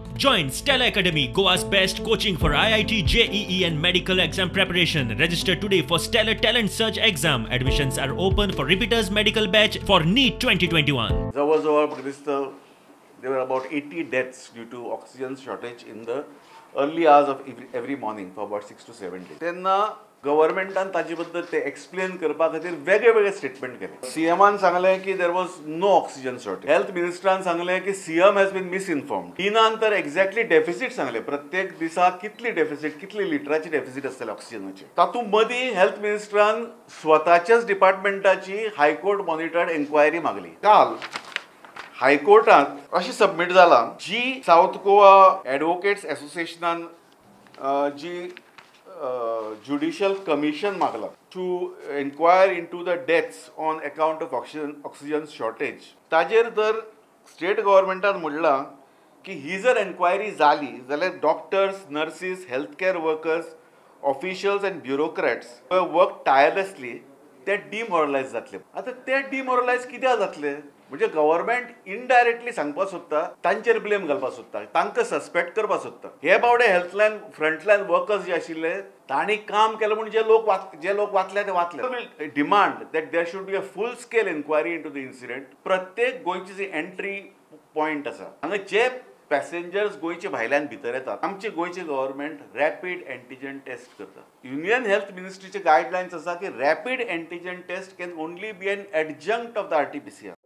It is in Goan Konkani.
Join Stella Academy, Goa's best coaching for IIT, JEE and medical exam preparation. Register today for Stellar Talent Search exam. Admissions are open for repeaters medical batch for NEET 2021. जवळ जवळ म्हाका दिसता there were about 80 deaths due to oxygen shortage in the early hours of every morning for about 6 to 7 days. तेन्ना गव्हर्मेंटान ताजे बद्दल ते एक्सप्लेन करपा खातीर वेगळे वेगळे स्टेटमेंट केले. सीएमान सांगलें की there was no oxygen shortage. Health मिनिस्टरान सांगलें की CM has been misinformed. डीनान तर एक्झॅक्टली डेफिसीट सांगलें, प्रत्येक दिसा कितली डेफिसीट, कितली लिटराची डेफिसीट आसतली ऑक्सिजनाची. तातूंत मदीं हेल्थ मिनिस्टरान स्वताच्याच डिपार्टमेंटाची हायकोर्ट मॉनिटर्ड एन्क्वायरी मागली. काल हायकोर्टात अशी सबमीट जाला, जी साऊथ गोवा ॲडव्होकेट्स असोसिएशनान जी ज्युडिशियल कमिशन मागला to enquire into the deaths on account of oxygen shortage, ताजेर जर स्टेट गव्हर्मेंटान म्हणलां की ही जर एन्क्वायरी जाली जाल्यार doctors, nurses, health care workers, officials and bureaucrats work tirelessly, ते डिमॉरलायज जातले. आतां ते डिमॉरलायज कित्याक जातले? म्हणजे गव्हर्मेंट इनडायरेक्टली सांगपाक सोदता, तांचेर ब्लेम घालपाक सोदता, तांकां सस्पेक्ट करपाक सोदता. हे बावडे हेल्थलायन फ्रंटलायन वर्कर्स जे आशिल्ले, तांणी काम केलें म्हूण जे लोक वाचले ते वाचले. Demand that there should be a full scale enquiry into the incident. प्रत्येक गोंयची जी एंट्री पॉयंट आसा, हांगा जे पॅसेंजर्स गोंयचे भायल्यान भितर येतात, आमची गोंयची गव्हर्मेंट रॅपीड एंटीजन टेस्ट करता. युनियन हेल्थ मिनिस्ट्रीचे गायडलायन्स आसा की rapid antigen test can only be an adjunct of the RTPCR.